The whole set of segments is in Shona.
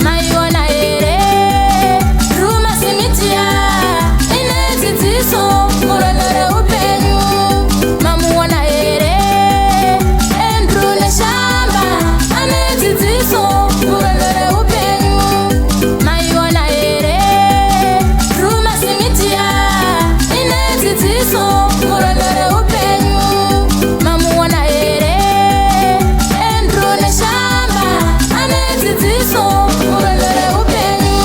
Maiona here Drewmas Media ine dzidziso murwendo reupenyu. Mamuona here Andrew Neshamba ane dzidziso murwendo reupenyu. Maiona here Drewmas Media ine dzidziso murwendo reupenyu. Mamuona here Andrew Neshamba ane dzidziso murwendo reupenyu.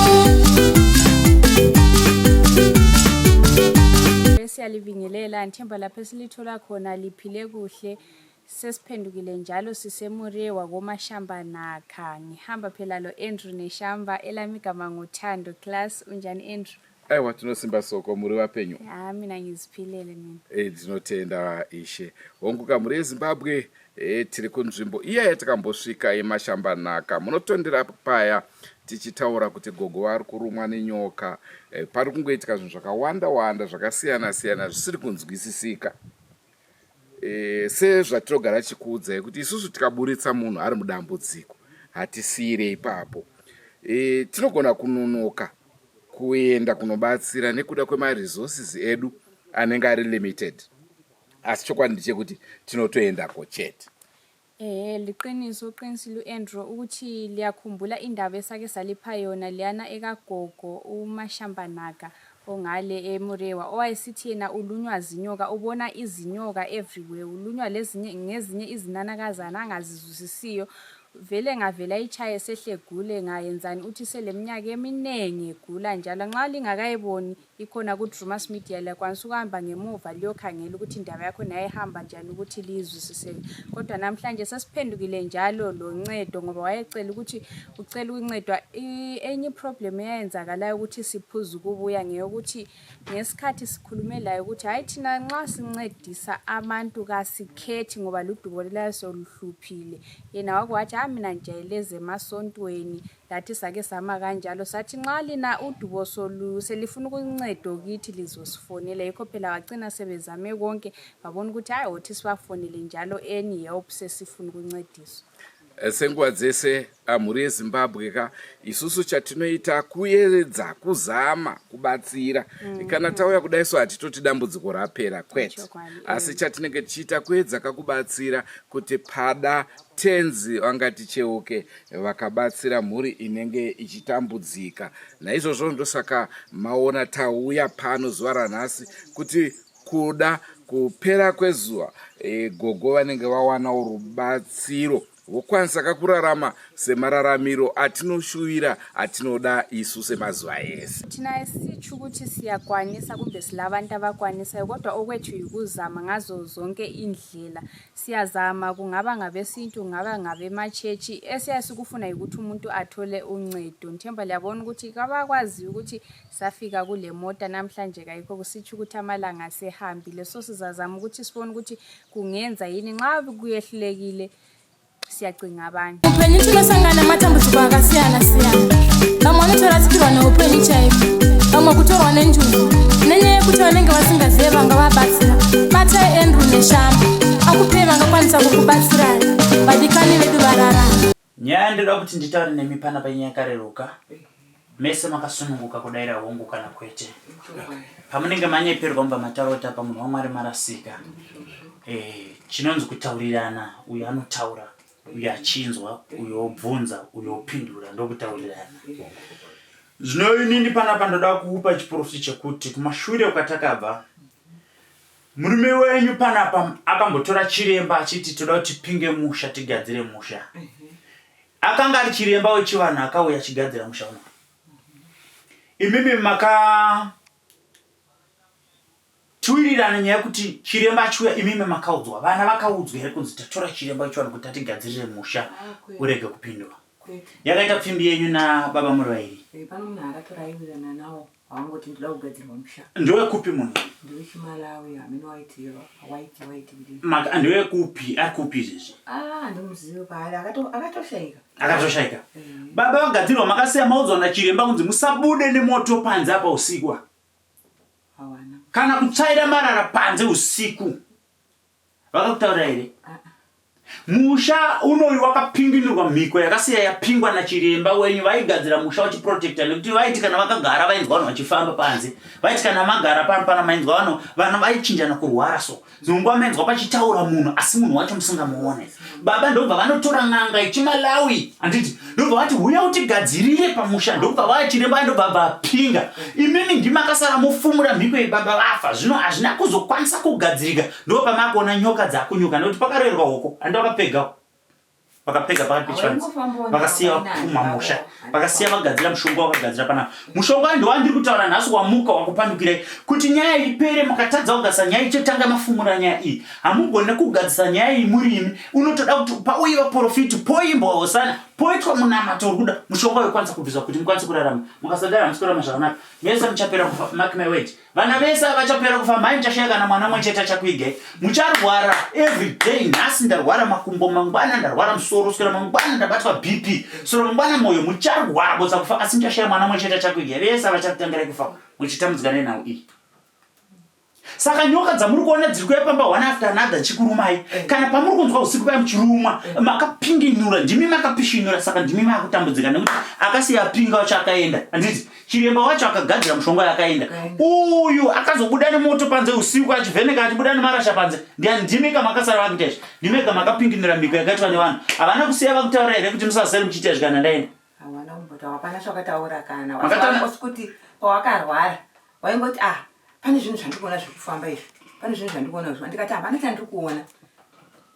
Siyalibingelela ngithemba lapho esilithola khona liphile kuhle sesiphendukile njalo siseMurewa koMashambanakha ngihamba phela lo Andrew Neshamba elami igama nguThando class unjani Andrew Aiwa tinosimba soko muri vapenyu. Ha mina ngiziphilele mina. E, ndinotenda ishe. Hongu ka mhuri yeZimbabwe e, tiri kunzvimbo iya yatakambosvika yeMashambanhaka. Munotondera paya tichitaura kuti gogo vari kurumwa nenyoka. E, pari kungoitika zvinhu zvakawanda wanda zvakasiyana siyana zvisiri kunzwisisika. E, sezvatinogara tichikuudzai kuti isusu tikaburitsa munhu ari mudambudziko hatisiire ipapo. E, tinogona kunonoka kuenda kunobatsira nekuda kwemaresources edu anenge ari limited asi chokwadi ndechekuti tinotoendako chete. Ehe liqiniso uqinisile uAndrew ukuthi liyakhumbula indaba esake salipha yona leyana ekagogo uMashambanhaka ongale eMurewa owayesithi yena ulunywa zinyoka ubona izinyoka everywhere ulunywa lezinye ngezinye izinanakazana angazizwisisiyo Vele ngavela itshaye sehle gule ngayenzani uthi seleminyaka eminengi egula njalo nxa lingakayiboni ikhona ku Drumas Media liyakwanisa ukuhamba ngemuva liyokhangela ukuthi indaba yakhona yayihamba njani ukuthi liyizwisiseke kodwa namhlanje sesiphendukile njalo loncedo ngoba wayecela ukuthi ucela ukuncedwa enye iproblem eyayenzakalayo ukuthi siphuze ukubuya ngeyokuthi Ngesikhathi sikhulume laye ukuthi hayi thina nxa sincedisa abantu kasikhethi ngoba ludubo lulayo soluhluphile. Yena wake wathi hayi mina ngijayele ezemasontweni lathi sake sama kanjalo sathi nxa lina udubo solu selifuna ukuncedo kithi lizosifonela. Yikho phela wacina sebezame konke babona ukuthi hayi wothi sibafonele njalo any help sesifuna ukuncediswa. Eh, senguva dzese ah, mhuri yezimbabwe ka isusu chatinoita kuedza kuzama kubatsira mm. kana tauya kudai so hatitoti dambudziko rapera kwete asi mm. chatinenge tichiita kuedza kakubatsira kuti pada tenzi vangaticheuke vakabatsira mhuri inenge ichitambudzika naizvozvo ndosaka maona tauya pano zuva ranhasi kuti Kuda kupera kwezuva e, gogo vanenge vawanawo rubatsiro vokwanisa kakurarama semararamiro atinoshuvira atinoda isu semazuva ese. Thina sitsho ukuthi siyakwanisa kumbe silabantu abakwanisayo kodwa okwethu yikuzama ngazo zonke indlela. Siyazama kungaba ngabesintu kungaba ngabematshetshi esiyaye sikufuna yikuthi umuntu athole uncedo. Ngithemba liyabona ukuthi kabakwaziyo ukuthi Safika kule mota namhlanje kayikho kusitsho ukuthi amalanga asehambile so sizazama ukuthi sibone ukuthi kungenza yini nxa kuyehlulekile siyacinga abanye. Upenyu tinosangana nematambudziko akasiyana siyana. Vamwe vanotorasikirwa neupenyu chaiko, vamwe kutorwa nenjuzu nenyaya yekuti vanenge vasingazive vangavabatsira. Batai Andrew Neshamba akupei vangakwanisa kukubatsirai. Vadikani vedu vararama. Nyaya yandoda kuti nditaure nemi panapa inyaya yakareruka. Mese makasununguka kudaira hongu kana kwete. Pamunenge manyeperwa mubva mataura kuti apa munhu waMwari marasika. Eh, chinonzi kutaurirana, uyu anotaura, uyu achinzwa, uyu obvunza, uyu opindura ndokutaurirana. Zvino inini panapa ndoda kukupa chiprofita chekuti kumashure kwatakabva Murume wenyu panapa akambotora chiremba achiti toda kuti tipinge musha tigadzire musha. Akanga ari chiremba wechivanhu akauya achigadzira musha uno. Imimi maka tiwirirana nyaya yekuti chiremba achiuya imimi makaudzwa vana vakaudzwa here kunzi tatora chiremba wechivanhu kuti atigadzirire musha urege kupindwa. Yakaita pfimbi yenyu nababa muri vairi. Eh, pano munhu akatora aiwirirana nawo. Wangoti ndoda kugadzirwa musha. Ndewekupi munhu? Ndewechimalawi hameno waiti waiti waiti kudini. Maka ndewekupi ari kupi izvezvi? Ah ndomuziva paari akato akatoshaika. Akatoshaika. Mm. Baba vagadzirwa makasiya maudzwa nachiremba kunzi musabude nemoto panze apa usiku. Hawana. Kana kutsvaira marara panze usiku. Vakakutaurira here? Musha unoyu wakapinginurwa mhiko yakasiya yapingwa nachiremba wenyu vaigadzira musha vachiprotecta nekuti vaiti kana vakagara vainzwa vanhu vachifamba panze vaiti kana magara pano pana mainzwa vanhu vana vaichinjana kurwara so dzimwe nguva mainzwa pachitaura munhu asi munhu wacho musingamuone baba ndobva vanotora n'anga yechimalawi handiti ndobva vati huya utigadzirire pamusha ndobva vaya chiremba ndobva vapinga imimi ndimi akasara mofumura mhiko yebaba vafa zvino hazvina kuzokwanisa kugadzirika ndo pamakuona nyoka dzakunyuka nekuti pakaroerwa hoko handi vakapega vakapega pakati pechivanze vakasiya vapuma musha vakasiya vagadzira mushonga wakagadzira panapa mushonga ndowandiri kutaura nhasi wamuka wakupandukirai kuti nyaya ipere mukatadza kugadzisa nyaya ichotanga mafumura nyaya iyi hamugone kugadzisa nyaya iyi muri imi unotoda kuti pauye vaprofiti poimbwa hosana poitwa munamato uri kuda mushonga wekwanisa kubviswa kuti mukwanise kurarama mukasadaro hamusi kurarama zvakanaka mese muchapera kufa mark my word Vana vese ava vachapera kufa mhai muchashaya kana mwana mwe chete achakuigai. Mucharwara every day nhasi ndarwara makumbo mangwana ndarwara musoro swera mangwana ndabatwa BP swera mangwana moyo mucharwara botsa kufa asi muchashaya mwana mwe chete achakuigai vese ava vachakutangirai kufa muchitambudzika nenhau iyi. Saka nyoka dzamuri kuona dziri kuuya pamba one after another dzichikurumai eh. kana pamuri kunzwa usiku paya muchirumwa eh. makapinginura ndimi makapishinura saka ndimi makutambudzika nekuti akasiya pinga wacho akaenda handiti Chiremba wacho akagadzira mushonga yakaenda. Uyu akazobuda nemoto panze usiku achivheneka achibuda nemarasha panze. Ndiani ndimi ka makasara vakuita izvi. Ndimi ka makapinginira mhiko yakaitwa nevanhu. Havana kusiya vakutaura here kuti musasare muchiita izvi kana ndaenda. Havana kumbotaura hapana zvakataura kana. Makataura kuti pawakarwara waingoti ah pane zvinhu zvandiri kuona zviri kufamba izvi. Pane zvinhu zvandiri kuona izvi. Ndikati hapana chandiri kuona.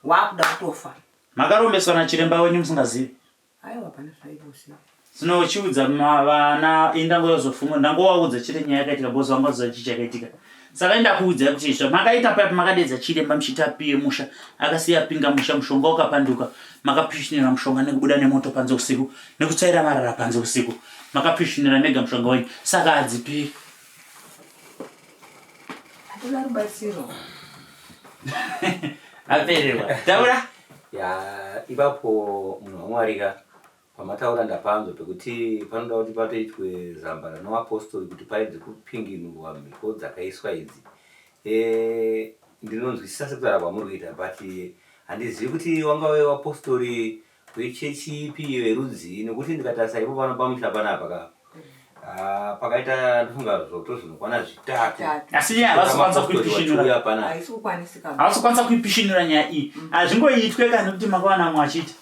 Wakuda kutofa. Makarombeswa nachiremba wenyu musingazivi. Aiwa hapana zvaivoziva. Zvino uchiudza vana indangozofunga ndangovaudza chete nyaya yakaitika because vanga vaziva chii chakaitika. Saka indakuudzai kuti izvo makaita paya pamakadeedza chiremba muchiti apiye musha akasiya apinga musha mushonga ukapanduka makapishinira mushonga nekubuda nemoto panze usiku nekutsvaira marara panze usiku makapishinira mega mushonga wenyu saka hadziperi. Atoda rubatsiro. Apererwa. Taura. Ya ipapo munhu waMwari ka pamataura ndapanzwa pekuti panoda kuti patoitwe zamba ranovapostori kuti paedze kupinginurwa mhiko dzakaiswa idzi. E, ndinonzwisisa sekutaura kwamuri kuita but handizivi kuti wangave vapostori Vechechi ipi iyo yerudzii nekuti ndikatarisa ipo pano pamusha panapa ka ah, pakaita ndofunga zvoto zvinokwana zvitatu asi nyaya havasi kukwanisa kuipishinura havasi kukwanisa kuipishinura nyaya iyi mm. hazvingoitwe ka nekuti makawana amwe achiita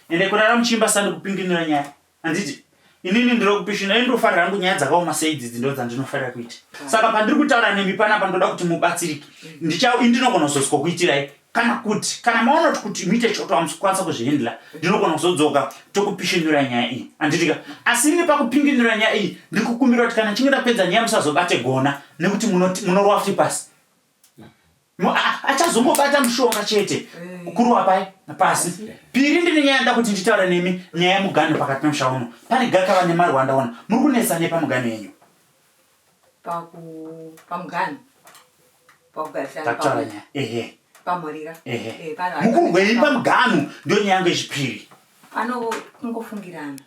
ende kurara muchiimba sandi kupinginura nyaya Handiti inini ndiri kupishina ini ndinofarira hangu nyaya dzakaoma sei idzidzi ndo dzandinofarira kuita saka pandiri kutaura nemi panapa ndoda kuti mubatsirike ndicha ini ndinogona kuzoswa kuitirai kana kuti kana maona kuti kuti muite choto hamusi kukwanisa kuzvihendla ndinogona kuzodzoka tokupishinura nyaya iyi handitika asi ini pakupinginura nyaya iyi ndiri kukumbira kuti kana chinge ndapedza nyaya musazobate gona nekuti munorwa futi pasi Achazongobata mushonga chete eh. kurova pai pasi. Piri ndine nyaya nda kuti nditaure nemi nyaya yemuganho pakati pemusha uno. Pane gakava nemarwa ndaona. Muri kunetsa nei pamuganho yenyu? Paku pamuganho. Pakugarisana. Takutaura nyaya. Ehe. Pamhurira. Ehe. Eh, Mukurwei pamuganho ndiyo nyaya yangu yechipiri. Pano kungofungirana.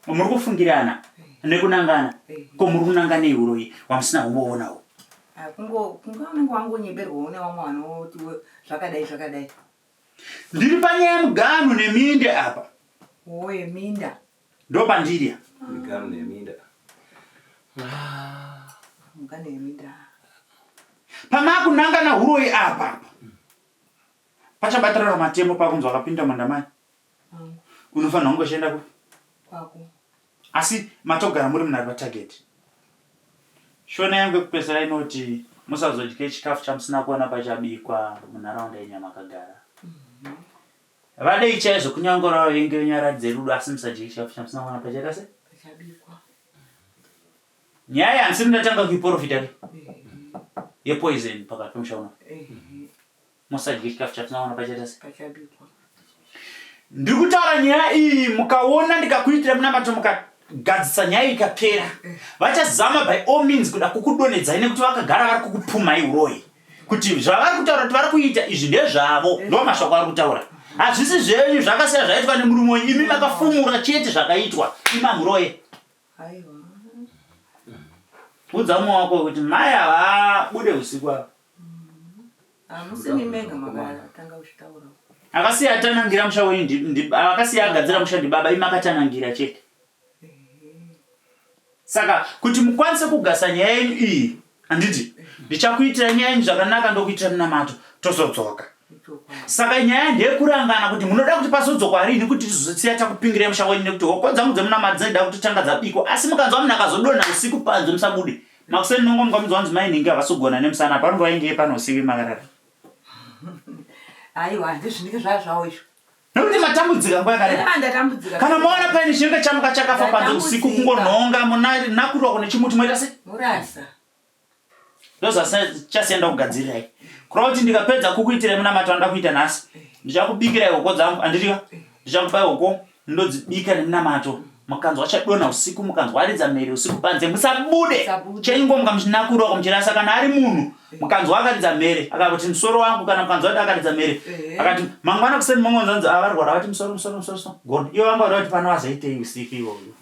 Muri kufungirana eh. nekunangana. Ko muri kunanga nei uroyi wamusina kumboonao? Ah, kungo kunga unenge wangonyeberwawo nevamwe vanoti zvakadai zvakadai. Ndiri panyaya yemuganhu neminde apa. Wo yeminda. Ndopandiri apa. Miganhu neminda. Ah. Muganhu yeminda. Pamakunangana huroyi apa apa. Pachabatirana matemo pakunzi wakapinda munda mai. Unofanirwa kunge uchienda ku kwako. Asi matogara muri munhu ari patarget. Shona yangu yekupedzisira inoti musazodye chikafu chamusina kuona pachabikwa munharaunda yenyu yamakagara. Vadei chaizvo kunyange uri vavengi venyu varatidze rudo asi musadye chikafu chamusina kuona pachaita se? Pachabikwa. Nyaya handisiri ndatanga kuiporofita ke yepoison pakati pemusha uno. Musadye chikafu chatisina kuona pachaita se? Pachabikwa. Ndiri kutaura nyaya iyi mukaona ndikakuitira munamato muka Mukagadzisa nyaya ikapera, vachazama by all means kuda kukudonhedzai nekuti vakagara vari kukupumhai uroyi. Kuti zvavari kutaura kuti vari kuita izvi ndezvavo, ndo mashoko ari kutaura. Hazvisi zvenyu zvakasiya zvaitwa nemurume wenyu, imi makafumura chete zvakaitwa, imi hamuroye. Udza mumwe wako kuti mai havabude usiku ava. Hamusimi mega makatanga kuzvitaura. Akasiya atanangira musha wenyu, akasiya agadzira musha ndibaba, imi makatanangira chete. Saka kuti mukwanise kugasa nyaya yenyu iyi, handiti ndichakuitira nyaya yenyu zvakanaka ndokuitira minamato tozodzoka. Saka nyaya ndeyekurangana kuti munoda kuti pazodzokwa rini kuti tizosiya takupingirai musha wenyu nekuti hoko dzangu dzemunamato dzinoda kutotanga dzabikwa asi mukanzwa munhu akazodonha usiku panze musabude. Makuseni nongomuka munzwa hanzi mai nhingi havasi kugona nemusana pano vainge pano usiku makarara. Aiwa handizvinike zvazvawo izvo. Nekuti matambudzika nguva yakareba. Ah, ndatambudzika. Kana maona paine chinenge chamuka chakafa panze usiku kungonhonga munakurwa kune chimuti moita sei? Murasa. Ndozvachasiya ndakugadzirirai. Kureva kuti ndikapedza kukuitirai munamato wandida kuita nhasi, ndichakubikirai hoko dzangu, handitika? Ndichakupai hoko ndodzibika nemunamato. Mukanzwa chadonha usiku, mukanzwa aridza mhere usiku panze, musabude. Chenyu ngomuka muchinakurwa uko muchirasa. Kana ari munhu, mukanzwa akaridza mhere, akati musoro wangu, kana mukanzwa kuti akaridza mhere, akati mangwana kuseni mongonzwa nzi avarwara vati musoro musoro musoro musoro. Gona. Ivo vanga vada kuti pano vazoitei usiku iwoyo.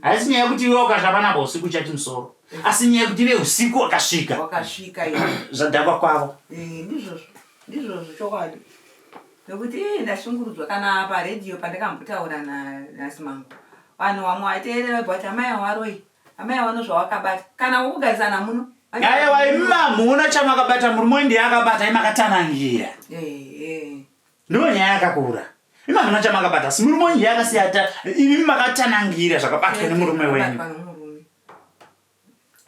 Haisi nyaya yekuti iwe ukasva panapa usiku uchati musoro. Asi nyaya yekuti ive usiku wakasvika. Wakasvika iwe. Zvadhakwa kwavo. Eh, ndizvozvo. Ndizvozvo chokwadi. Nekuti ii ndashungurudzwa kana paredhiyo pandakambotaura naSimango. Vanhu vamwe vaiteerera vaibva vati amai awaroyi. Amai awano zvawakabata. Kana wokugarisana muno. Aiwa imi mamhuna chamakabata murume wenyu ndiye akabata imi makatanangira. Eh, eh. Ndiyo nyaya yakakura. Imi hamuna chamakabata asi murume wenyu ndiye akasiya ta imi makatanangira zvakabatwa nemurume wenyu.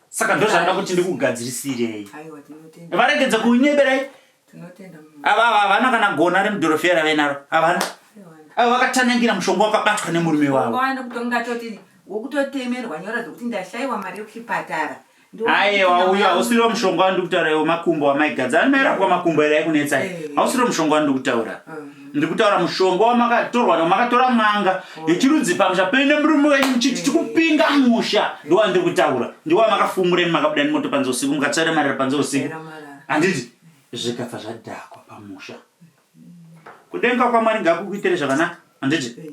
Saka ndozvanoda kuti ndikugadzirisirei. Varegedze kunyeberai. Ava ava havana kana gona remudhorofiya rave naro. Havana. Ava vakatanangira mushonga wakabatwa nemurume wavo. Wokutotemerwa nyora dzekuti ndashaiwa mari yekuchipatara. Aiwa uyo hausiriwo mushonga wandiri kutaura iwo makumbo wamaigadza ani mairapwa makumbo here aikunetsai eh. hausiriwo mushonga wandiri kutaura mm. ndiri kutaura mushonga wamakatorwa wamakatora n'anga oh. yechirudzi pamusha penyu nemurume wenyu muchiti eh. tikupinga musha ndowandiri kutaura ndiwo wamakafumura imi makabuda nemoto panze usiku mukatsvaira marara panze usiku handiti zvikabva zvadhakwa pamusha kudenga kwamwari ngakukuitire zvakanaka handiti eh,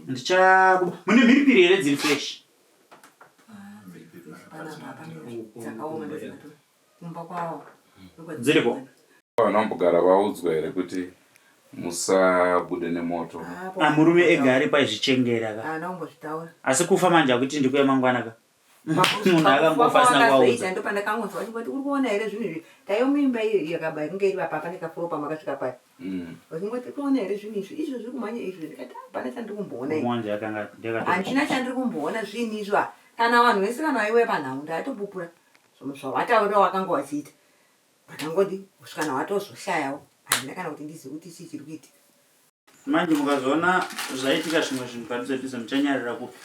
ndicha mune mhiripiri here dziri fresh Dziriko. Vana vambogara vaudzwa here kuti musabude nemoto? Ah, murume ega aripo aizvichengera ka. Asi kufa manje akuti ndikuya mangwana ka. Munhu akangofa asina kuvaudza. Ndopandakangonzwa vachingoti uri kuona here zvinhu izvi taiva muimba iyo yakaba inge iri apa pane kafuro pamakasvika paya mm. vachingoti kuona here zvinhu izvi izvo zviri kumhanya izvi ndikati hapana chandiri kumboona handina chandiri kumboona zvinhu izvo kana vanhu vese kana vaiuya panhau ndaatopupura zvawataurira wakanga wachiita vakangodi kusvikana watozoshayawo handina kana kuti ndizive kuti chii chiri kuitika Manje mukazoona zvaitika zvimwe zvinhu padhuze dhuze muchanyarira kupi?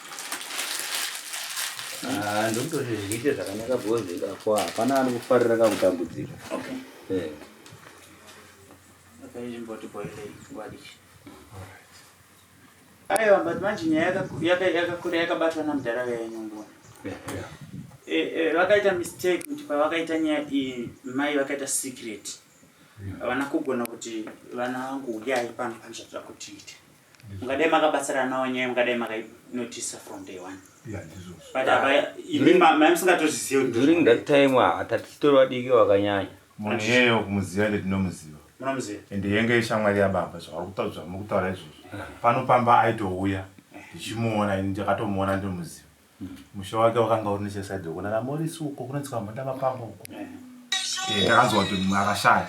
Ah, ndokutoti zviite zvakanaka because apo hapana ari kufarira kakutambudzika. Okay. Eh. Okay, ichimboti boilei nguva diki. Aiwa, but manje nyaya yakakura yakabatwa namudhara yanyongona. Eh, eh, vakaita mistake kuti pavakaita nyaya iyi mai vakaita secret. Havana kugona kuti vana vangu huyai pano pane zvatinoda kuti tiite. Mungadai makabatsirana nawo nyaya mungadai makainotisa from day one. Yeah, ndizvozvo. But apa imi mai musingatozvizivi kuti During that time ah, tatitori vadiki vakanyanya. Munhu iyeyo kumuziva ende tinomuziva. Munomuziva? Ende yenge ishamwari yababa zvavari kutaura zvamuri kutaura izvozvo. Pano pamba aitouya ndichimuona ini ndakatomuona ndinomuziva. Musha wake wakanga uri necheside uko nana Morris uko kunonzi kwamhonda mapango uko. Eh, ndakanzwa kuti mumwe akashaya.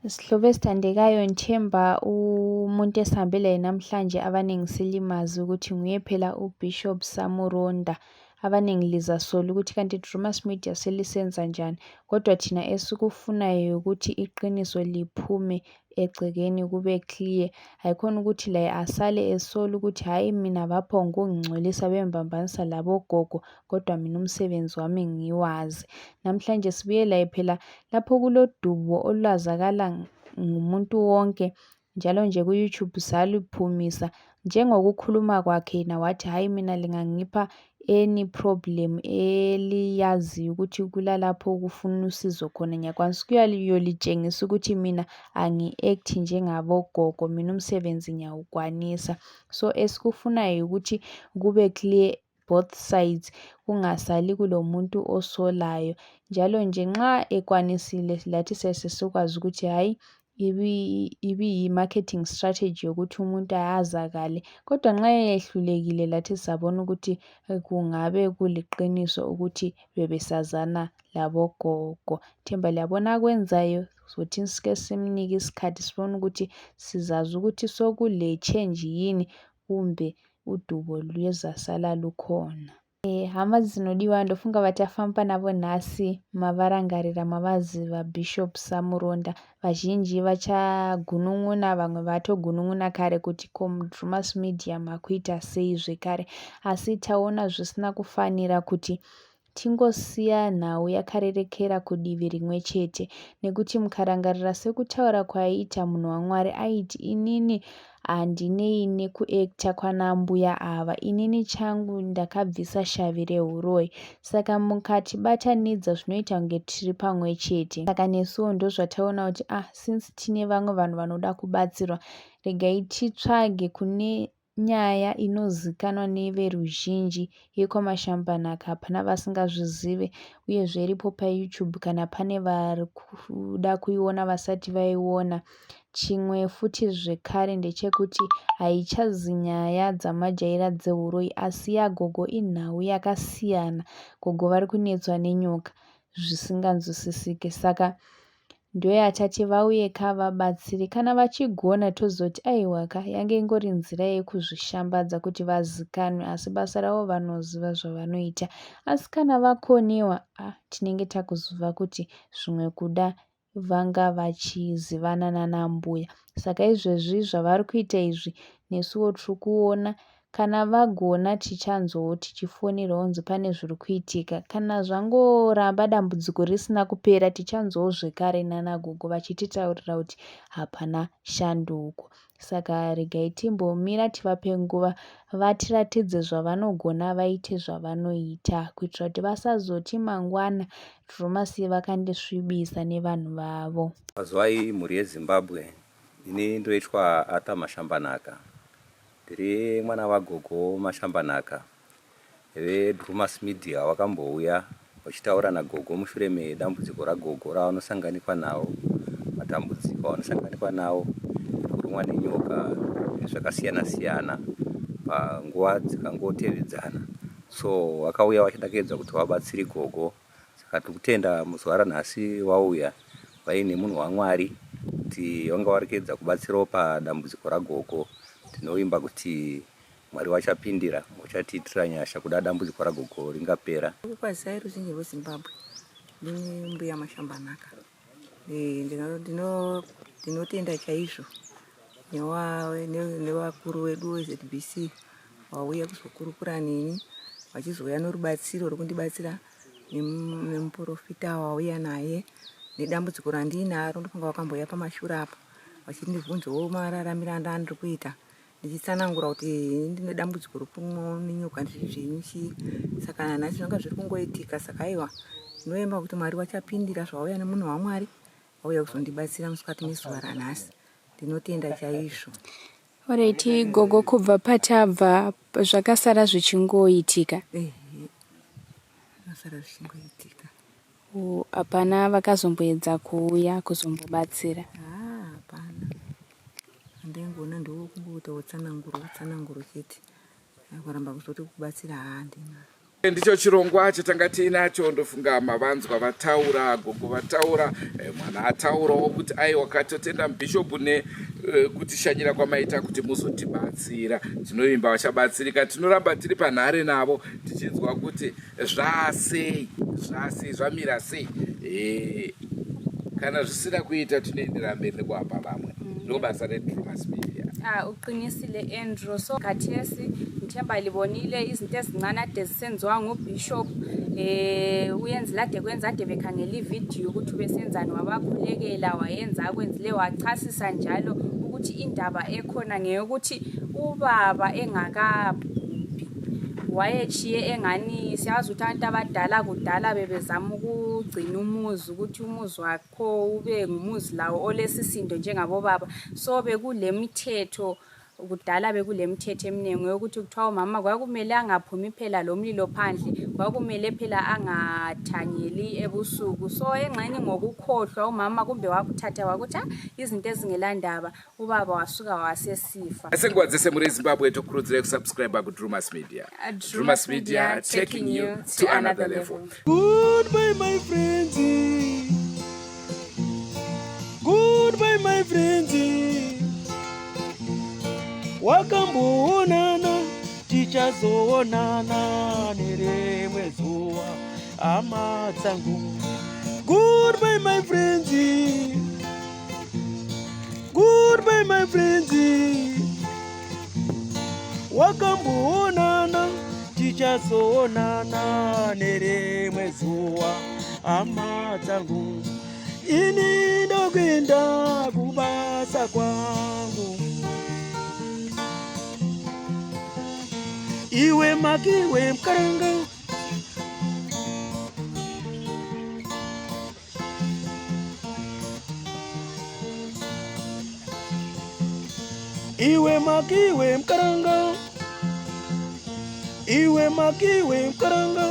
Sihlobo esithandekayo ngithemba umuntu esihambe laye namhlanje abaningi silimazi ukuthi nguye phela uBishop Samuronda. Abaningi lizasola ukuthi kanti Drumas Media selisenza njani kodwa thina esikufunayo yikuthi iqiniso liphume egcekeni kube clear. Hayikhona ukuthi laye asale esola ukuthi hayi mina baphongukungingcolisa bengibambanisa labogogo kodwa mina umsebenzi wami ngiwazi. Namhlanje sibuye laye phela lapho kulodubo olwazakala ngumuntu wonke njalo nje ku-YouTube saluphumisa. Njengokukhuluma kwakhe yena wathi hayi mina lingangipha any problem eliyaziyo ukuthi kulalapho okufuna usizo khona ngiyakwanisa ukuyolitshengisa ukuthi mina angi-act njengabogogo mina umsebenzi ngiyawukwanisa. So esikufunayo yikuthi kube clear both sides kungasali kulomuntu osolayo njalo nje nxa ekwanisile lathi sesikwazi ukuthi hayi ibiyi-marketing strategy yokuthi umuntu ayazakale kodwa nxa eyehlulekile lathi sabona ukuthi kungabe kuliqiniso ukuthi bebesazana labogogo. Themba liyabona akwenzayo sothi sike simnike isikhathi sibone ukuthi sizazi ukuthi sokule change yini kumbe udubo luzasala lukhona. Eh, hama dzinodiwa ndofunga vatafamba navo nhasi mavarangarira mavaziva Bishop Samuronda. Vazhinji vachagunun'una vamwe vatogunun'una kare kuti ko Drewmas Media makuita sei zvekare. Asi taona zvisina kufanira kuti Tingosiya nhau yakarerekera kudivi rimwe chete. Nekuti mukarangarira sekutaura kwaiita munhu waMwari aiti inini handinei nekuactor kwana ambuya ava inini changu ndakabvisa shavi rehuroyi. Saka mukatibatanidza zvinoita kunge tiri pamwe chete. Saka nesuwo ndozvataona kuti ah since tine vamwe vanhu vanoda kubatsirwa regai titsvage kune Nyaya inozikanwa neveruzhinji yekwaMashambanhaka hapana vasingazvizive uyezve iripo paYouTube kana pane varikuda kuiona vasati vaiona. Chimwe futi zvekare ndechekuti haichazi nyaya dzamajaira dzehuroyi asi yagogo inhau yakasiyana. Gogo vari kunetswa nenyoka zvisinganzwisisike saka Ndoyatati vauye ka vabatsire kana vachigona tozoti aiwa ka yange ingori nzira yekuzvishambadza kuti vazikanwe asi basa ravo vanoziva zvavanoita asi kana vakonewa ah tinenge takuziva kuti zvimwe kuda vanga vachizivana nana mbuya saka izvezvi zvavari kuita izvi nesuwo tiri kuona Kana vagona tichanzwawo tichifonerwa kunzi pane zviri kuitika. Kana zvangoramba dambudziko risina kupera tichanzwawo zvekare nana gogo vachititaurira kuti hapana shanduko. Saka regai timbomira tivape nguva vatiratidze zvavanogona vaite zvavanoita kuitira kuti vasazoti mangwana Drewmas vakandisvibisa nevanhu vavo. Kwazwai mhuri yeZimbabwe, ini ndoitwa Arthur Mashambanhaka. Ndiri mwana wagogo Mashambanhaka veDrewmas Media wakambouya vachitaura nagogo mushure medambudziko ragogo ravanosanganikwa nawo, matambudziko avanosanganikwa nawo ekurumwa nenyoka nezvakasiyana siyana panguva dzikangotevedzana. So vakauya vachida kuedza kuti vabatsire gogo Saka tiri kutenda muzuva ranhasi vauya vaine munhu waMwari kuti vanga vari kuedza kubatsirawo padambudziko ragogo. Tinovimba kuti Mwari vachapindira vachatiitira nyasha kuda dambudziko ragogo ringapera. Kwazisai ruzhinji rweZimbabwe ndini mbuya Mashambanhaka. Eh, ndinotenda chaizvo nevakuru vedu veZBC vauya kuzokurukura neni vachizouya norubatsiro rwekundibatsira nemuporofita wauya naye nedambudziko randiinaro ndofunga vakambouya pamashure apo vachindibvunzawo mararamiro andandiri kuita ndichitsanangura kuti ndine dambudziko rekumwa nenyoka zvenyu chii saka nanhasi zvanga zviri kungoitika saka aiwa ndinoyemba kuti mwari vachapindira zvauya nemunhu wamwari vauya kuzondibatsira musikati mezuva ranhasi ndinotenda chaizvo Alright gogo kubva patabva zvakasara zvichingoitika. Ehe. Zvakasara zvichingoitika. Hapana vakazomboedza kuuya kuzombobatsira. Haa hapana. Andaingoona ndokungoita wotsananguro wotsananguro chete. Kuramba kuzoti kubatsira handina. Ndicho chirongwa chatanga tiinacho ndofunga mavanzwa vataura gogo vataura eh, mwana ataurawo kuti aiwa katotenda bishop ne eh, kutishanyira kwamaita kuti muzotibatsira tinovimba vachabatsirika tinoramba tiri panhare navo tichinzwa kuti zvasei zvasei zvamira sei eh, kana zvisina kuita tinoendera mberi nekuapa vamwe ndobasa redrumas media Ah, uqinisile Andrew. So khathesi ngithemba libonile izinto ezincane ade zisenziwa ngubishop eh uyenzile ade kwenza ade bekhangela ividiyo ukuthi ubesenzani wabakhulekela wayenza akwenzile wachasisa njalo ukuthi indaba ekhona ngeyokuthi Ubaba engakabhubhi wayetshiye engani siyazi ukuthi abantu abadala kudala bebezama ukugcina umuzi ukuthi umuzi wakho ube ngumuzi lawo olesisindo njengabobaba. So bekulemithetho kudala bekulemithetho eminingi yokuthi kuthiwa umama kwakumele angaphumi phela lo mlilo phandle, kwakumele phela angathanyeli ebusuku. So engxenye ngokukhohlwa umama kumbe wakuthatha wakuthi ah, izinto ezingelandaba, ubaba wasuka wasesifa. Senguva dzese muri Zimbabwe tokurudzirai kusubscribe kuDrumas Media. Drumas Media taking you to another level. Goodbye my friends. Goodbye my friends. Wakamboonana tichazoonana nerimwe zuva hama dzangu. Goodbye my friends. Goodbye my friends. Wakamboonana tichazoonana nerimwe zuva hama dzangu. Ini ndokuenda kubasa kwangu. Iwe makiwe mkaranga. Iwe makiwe mkaranga. Iwe makiwe mkaranga.